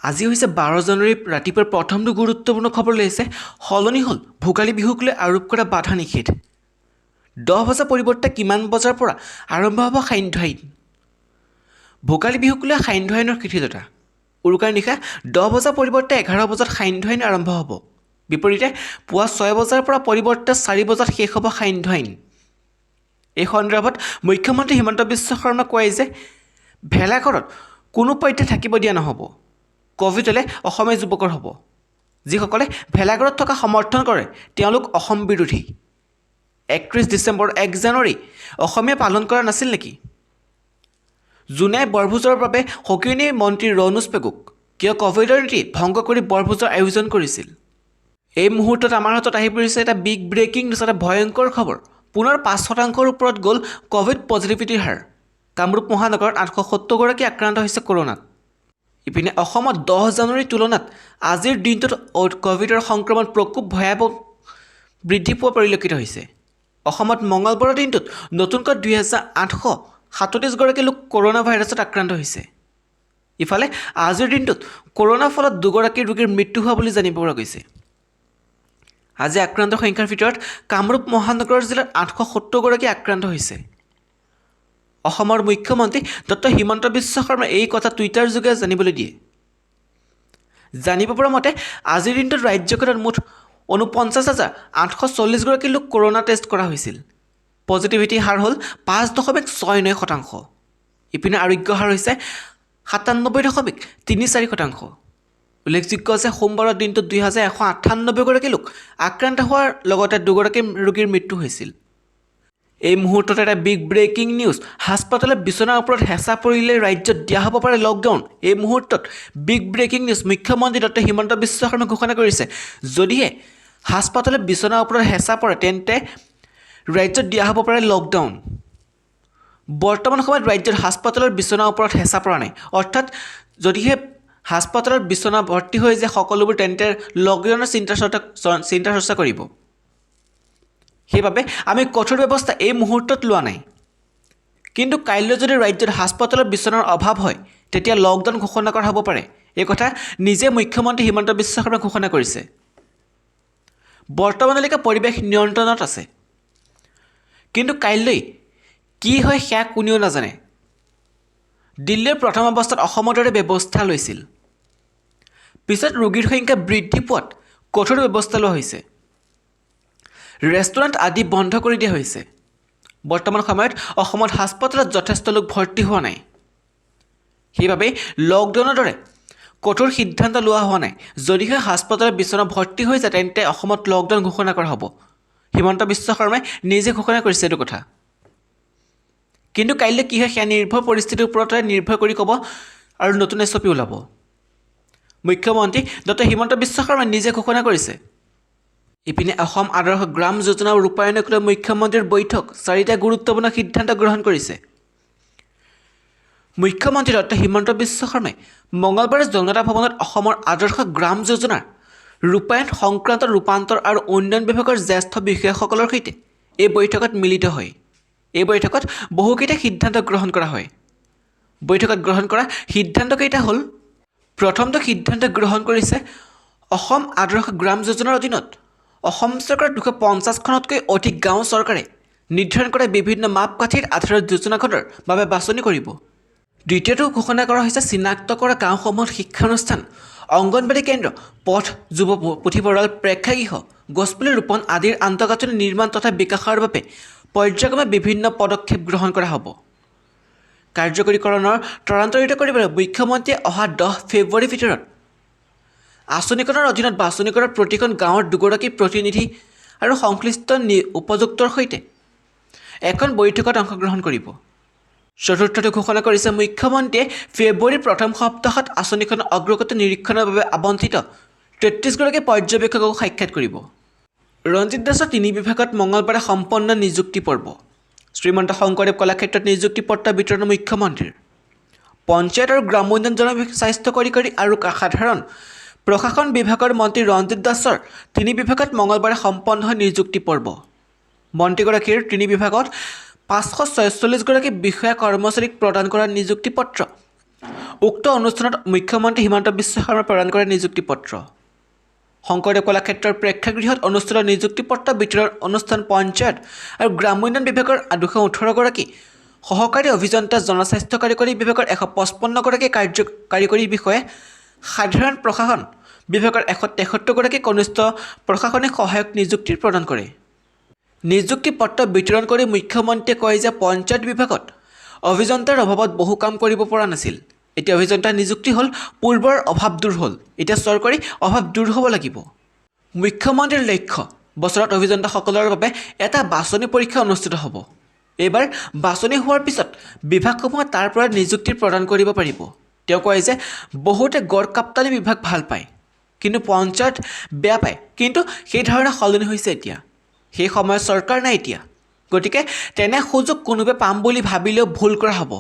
আজি হৈছে 12 জানুৱাৰী। ৰাতিপুৱাৰ প্ৰথমটো গুৰুত্বপূৰ্ণ খবৰ লৈ আহিছে। সলনি হ'ল ভোগালী বিহুক লৈ আৰোপ কৰা বাধা নিষেধ। 10 বজাৰ পৰিৱৰ্তে কিমান বজাৰ পৰা আৰম্ভ হ'ব সান্ধ্য আইন? ভোগালী বিহুক লৈ সান্ধ্য আইনৰ শিথিলতা। উৰুকাৰ নিশা 10 বজাৰ পৰিৱৰ্তে 11 বজাত সান্ধ্য আইন আৰম্ভ হ'ব। বিপৰীতে পুৱা 6 বজাৰ পৰা পৰিৱৰ্তে 4 বজাত শেষ হ'ব সান্ধ্য আইন। এই সন্দৰ্ভত মুখ্যমন্ত্ৰী হিমন্ত বিশ্ব শৰ্মাই কয় যে ভেলাঘৰত কোনো পধ্যে থাকিব দিয়া নহ'ব। ক'ভিড হ'লে অসমীয়া যুৱকৰ হ'ব। যিসকলে ভেলাঘৰত থকা সমৰ্থন কৰে, তেওঁলোক অসম বিৰোধী। 31 ডিচেম্বৰ, 1 জানুৱাৰী অসমীয়া পালন কৰা নাছিল নেকি? জোনাই বৰভোজৰ বাবে সকিয়নী মন্ত্ৰী ৰণোজ পেগুক। কিয় ক'ভিডৰ নীতি ভংগ কৰি বৰভোজৰ আয়োজন কৰিছিল? এই মুহূৰ্তত আমাৰ হাতত আহি পৰিছে এটা বিগ ব্ৰেকিং নিউজ, এটা ভয়ংকৰ খবৰ। পুনৰ 5 শতাংশৰ ওপৰত গ'ল ক'ভিড পজিটিভিটিৰ হাৰ। কামৰূপ মহানগৰত 870গৰাকী আক্ৰান্ত হৈছে কৰোণাত। ইপিনে অসমত 10 জানুৱাৰীৰ তুলনাত আজিৰ দিনটোত ক'ভিডৰ সংক্ৰমণ প্ৰকোপ ভয়াৱহ বৃদ্ধি পোৱা পৰিলক্ষিত হৈছে। অসমত মঙলবাৰৰ দিনটোত নতুনকৈ 2837গৰাকী লোক কৰোণা ভাইৰাছত আক্ৰান্ত হৈছে। ইফালে আজিৰ দিনটোত কৰোণাৰ ফলত দুগৰাকী ৰোগীৰ মৃত্যু হোৱা বুলি জানিব পৰা গৈছে। আজি আক্ৰান্তৰ সংখ্যাৰ ভিতৰত কামৰূপ মহানগৰ জিলাত 870গৰাকী আক্ৰান্ত হৈছে। অসমৰ মুখ্যমন্ত্ৰী ডক্টৰ হিমন্ত বিশ্ব শৰ্মাই এই কথা টুইটাৰ যোগে জানিবলৈ দিয়ে। জানিব পৰা মতে আজিৰ দিনটোত ৰাজ্যখনত মুঠ 49,840গৰাকী লোক কৰোণা টেষ্ট কৰা হৈছিল। পজিটিভিটি হাৰ হ'ল 5.69%। ইপিনে আৰোগ্য হাৰ হৈছে 97.34%। উল্লেখযোগ্য যে সোমবাৰৰ দিনটোত 2198গৰাকী লোক আক্ৰান্ত হোৱাৰ লগতে দুগৰাকী ৰোগীৰ মৃত্যু হৈছিল। এই মুহূৰ্তত এটা বিগ ব্ৰেকিং নিউজ। হাস্পতালত বিচনাৰ ওপৰত হেঁচা পৰিলে ৰাজ্যত দিয়া হ'ব পাৰে লকডাউন। এই মুহূৰ্তত বিগ ব্ৰেকিং নিউজ। মুখ্যমন্ত্ৰী ডক্টৰ হিমন্ত বিশ্ব শৰ্মাই ঘোষণা কৰিছে, যদিহে হাস্পতালত বিচনাৰ ওপৰত হেঁচা পৰে, তেন্তে ৰাজ্যত দিয়া হ'ব পাৰে লকডাউন। বৰ্তমান সময়ত ৰাজ্যত হাস্পতালৰ বিচনাৰ ওপৰত হেঁচা পৰা নাই। অৰ্থাৎ যদিহে হাস্পতালত বিচনা ভৰ্তি হৈ যায় সকলোবোৰ, তেন্তে লকডাউনৰ চিন্তা চৰ্চা কৰিব। সেইবাবে আমি কঠোৰ ব্যৱস্থা এই মুহূৰ্তত লোৱা নাই। কিন্তু কাইলৈ যদি ৰাজ্যত হাস্পতালত বিচনাৰ অভাৱ হয়, তেতিয়া লকডাউন ঘোষণা কৰা হ'ব পাৰে। এই কথা নিজে মুখ্যমন্ত্ৰী হিমন্ত বিশ্ব শৰ্মাই ঘোষণা কৰিছে। বৰ্তমানলৈকে পৰিৱেশ নিয়ন্ত্ৰণত আছে, কিন্তু কাইলৈ কি হয় সেয়া কোনেও নাজানে। দিল্লীৰ প্ৰথম অৱস্থাত অসমৰ দৰে ব্যৱস্থা লৈছিল। পিছত ৰোগীৰ সংখ্যা বৃদ্ধি পোৱাত কঠোৰ ব্যৱস্থা লোৱা হৈছে। ৰেষ্টুৰেণ্ট আদি বন্ধ কৰি দিয়া হৈছে। বৰ্তমান সময়ত অসমত হাস্পতালত যথেষ্ট লোক ভৰ্তি হোৱা নাই। সেইবাবেই লকডাউনৰ দৰে কঠোৰ সিদ্ধান্ত লোৱা হোৱা নাই। যদিহে হাস্পতালত বিচনা ভৰ্তি হৈ যায়, তেন্তে অসমত লকডাউন ঘোষণা কৰা হ'ব। হিমন্ত বিশ্ব শৰ্মাই নিজে ঘোষণা কৰিছে এইটো কথা। কিন্তু কাইলৈ কি হয়, সেয়া পৰিস্থিতিৰ ওপৰতে নিৰ্ভৰ কৰি ক'ব আৰু নতুন এছঅ'পি ওলাব। মুখ্যমন্ত্ৰী ডক্টৰ হিমন্ত বিশ্ব শৰ্মাই নিজে ঘোষণা কৰিছে। ইপিনে অসম আদৰ্শ গ্ৰাম যোজনা ৰূপায়ণক লৈ মুখ্যমন্ত্ৰীৰ বৈঠক। চাৰিটা গুৰুত্বপূৰ্ণ সিদ্ধান্ত গ্ৰহণ কৰিছে। মুখ্যমন্ত্ৰী ডক্টৰ হিমন্ত বিশ্ব শৰ্মাই মঙলবাৰে জনতা ভৱনত অসমৰ আদৰ্শ গ্ৰাম যোজনাৰ ৰূপায়ণ সংক্ৰান্তত ৰূপান্তৰ আৰু উন্নয়ন বিভাগৰ জ্যেষ্ঠ বিষয়াসকলৰ সৈতে এই বৈঠকত মিলিত হয়। এই বৈঠকত বহুকেইটা সিদ্ধান্ত গ্ৰহণ কৰা হয়। বৈঠকত গ্ৰহণ কৰা সিদ্ধান্তকেইটা হ'ল, প্ৰথমটো সিদ্ধান্ত গ্ৰহণ কৰিছে, অসম আদৰ্শ গ্ৰাম যোজনাৰ অধীনত অসম চৰকাৰৰ 250খনতকৈ অধিক গাঁও চৰকাৰে নিৰ্ধাৰণ কৰা বিভিন্ন মাপকাঠিৰ আধাৰত যোজনাখনৰ বাবে বাছনি কৰিব। দ্বিতীয়টো ঘোষণা কৰা হৈছে, চিনাক্ত কৰা গাঁওসমূহত শিক্ষানুষ্ঠান, অংগনবাড়ী কেন্দ্ৰ, পথ, যুৱ পুথিভঁৰাল, প্ৰেক্ষাগৃহ, গছপুলি ৰোপণ আদিৰ আন্তঃগাঁথনি নিৰ্মাণ তথা বিকাশৰ বাবে পৰ্যায়ক্ৰমে বিভিন্ন পদক্ষেপ গ্ৰহণ কৰা হ'ব। কাৰ্যকৰীকৰণৰ ত্বৰান্বিত কৰিবলৈ মুখ্যমন্ত্ৰীয়ে অহা 10 ফেব্ৰুৱাৰীৰ ভিতৰত আঁচনিখনৰ অধীনত বাছনি কৰা প্ৰতিখন গাঁৱৰ দুগৰাকী প্ৰতিনিধি আৰু সংশ্লিষ্ট উপযুক্তৰ সৈতে এখন বৈঠকত অংশগ্ৰহণ কৰিব। চতুৰ্থটো ঘোষণা কৰিছে, মুখ্যমন্ত্ৰীয়ে ফেব্ৰুৱাৰীৰ প্ৰথম সপ্তাহত আঁচনিখনৰ অগ্ৰগতি নিৰীক্ষণৰ বাবে আবণ্টিত 33গৰাকী পৰ্যবেক্ষককো সাক্ষাৎ কৰিব। ৰঞ্জিত দাসৰ তিনি বিভাগত মঙলবাৰে সম্পন্ন নিযুক্তি পৰ্ব। শ্ৰীমন্ত শংকৰদেৱ কলাক্ষেত্ৰত নিযুক্তি পত্ৰ বিতৰণ মুখ্যমন্ত্ৰীৰ। পঞ্চায়ত আৰু গ্ৰামোন্নয়ন, জনস্বাস্থ্য কাৰিকৰী আৰু সাধাৰণ প্ৰশাসন বিভাগৰ মন্ত্ৰী ৰঞ্জিত দাসৰ তিনি বিভাগত মঙলবাৰে সম্পন্ন হয় নিযুক্তি পৰ্ব। মন্ত্ৰীগৰাকীৰ তিনি বিভাগত 546গৰাকী বিষয়া কৰ্মচাৰীক প্ৰদান কৰা নিযুক্তি পত্ৰ। উক্ত অনুষ্ঠানত মুখ্যমন্ত্ৰী হিমন্ত বিশ্ব শৰ্মাই প্ৰদান কৰে নিযুক্তি পত্ৰ। শংকৰদেৱ কলাক্ষেত্ৰৰ প্ৰেক্ষাগৃহত অনুষ্ঠিত নিযুক্তি পত্ৰ বিতৰণ অনুষ্ঠান পঞ্চায়ত আৰু গ্ৰামোন্নয়ন বিভাগৰ 218গৰাকী সহকাৰী অভিযন্তা, জনস্বাস্থ্য কাৰিকৰী বিভাগৰ 155গৰাকী কাৰিকৰী বিষয়া, সাধাৰণ প্ৰশাসন বিভাগৰ 173গৰাকী কনিষ্ঠ প্ৰশাসনিক সহায়ক নিযুক্তি প্ৰদান কৰে। নিযুক্তি পত্ৰ বিতৰণ কৰি মুখ্যমন্ত্ৰীয়ে কয় যে পঞ্চায়ত বিভাগত অভিযন্তাৰ অভাৱত বহু কাম কৰিব পৰা নাছিল। এতিয়া অভিযন্তা নিযুক্তি হ'ল, পূৰ্বৰ অভাৱ দূৰ হ'ল, এতিয়া চৰকাৰী অভাৱ দূৰ হ'ব লাগিব। মুখ্যমন্ত্ৰীৰ লক্ষ্য বছৰত অভিযন্তাসকলৰ বাবে এটা বাছনি পৰীক্ষা অনুষ্ঠিত হ'ব। এইবাৰ বাছনি হোৱাৰ পিছত বিভাগসমূহে তাৰ পৰা নিযুক্তি প্ৰদান কৰিব পাৰিব। তেওঁ কয় যে বহুতে গড়কাপ্তানি বিভাগ ভাল পায়, কিন্তু পঞ্চায়ত বেয়া পায়। কিন্তু সেই ধাৰণা সলনি হৈছে এতিয়া। সেই সময়ত চৰকাৰ নাই এতিয়া। গতিকে তেনে সুযোগ কোনোবাই পাম বুলি ভাবিলেও ভুল কৰা হ'ব।